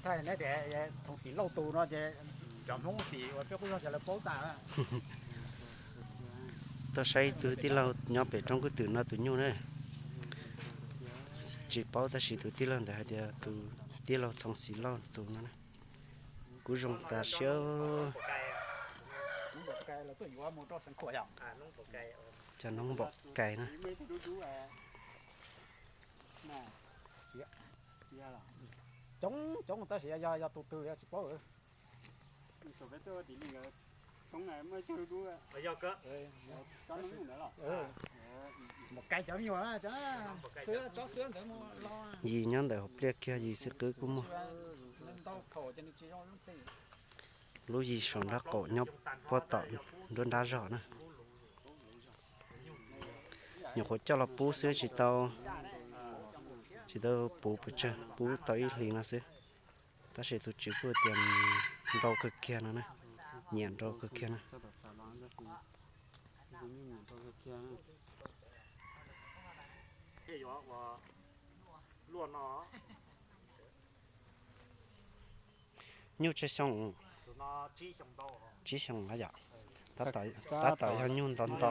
Thaij neb tias thooj xim lauj tus no ces cov Hmoob tim uas peb qub zog ces lawv paub tas. Tuaj saib ib tug tij laug nyob pem roob kwj twm no tus nyuj na. Tsis paub tab sis tus tij laug ntawd hais tias tus tij laug thooj xim lauj tus no na. Kuv zoo tas siab. Cov noob npaum kais na. Coob coob tab sis yog yog tus twg tsis paub. Npaum kais cov me nyuam xwb, tsob xwb ntawd mus los. Yis nyob ntawm hauv pliaj kiag, yis xwb qwb kuj muaj. Lub yis saum nraub qaum nyob puag tom nruab nrab zog na. Nyuam qhuav coj los pub xwb tsis tau, tsis tau puv pes tsawg, pub tau ib hlis no xwb. Tab sis tus tswv kuj tias nrau kawg kiag no na, nyiam nrau kawg kiag na. Nyuj tsawg xyoo? Tsib xyoo na yom. Tab tom yog nyuj nto nto.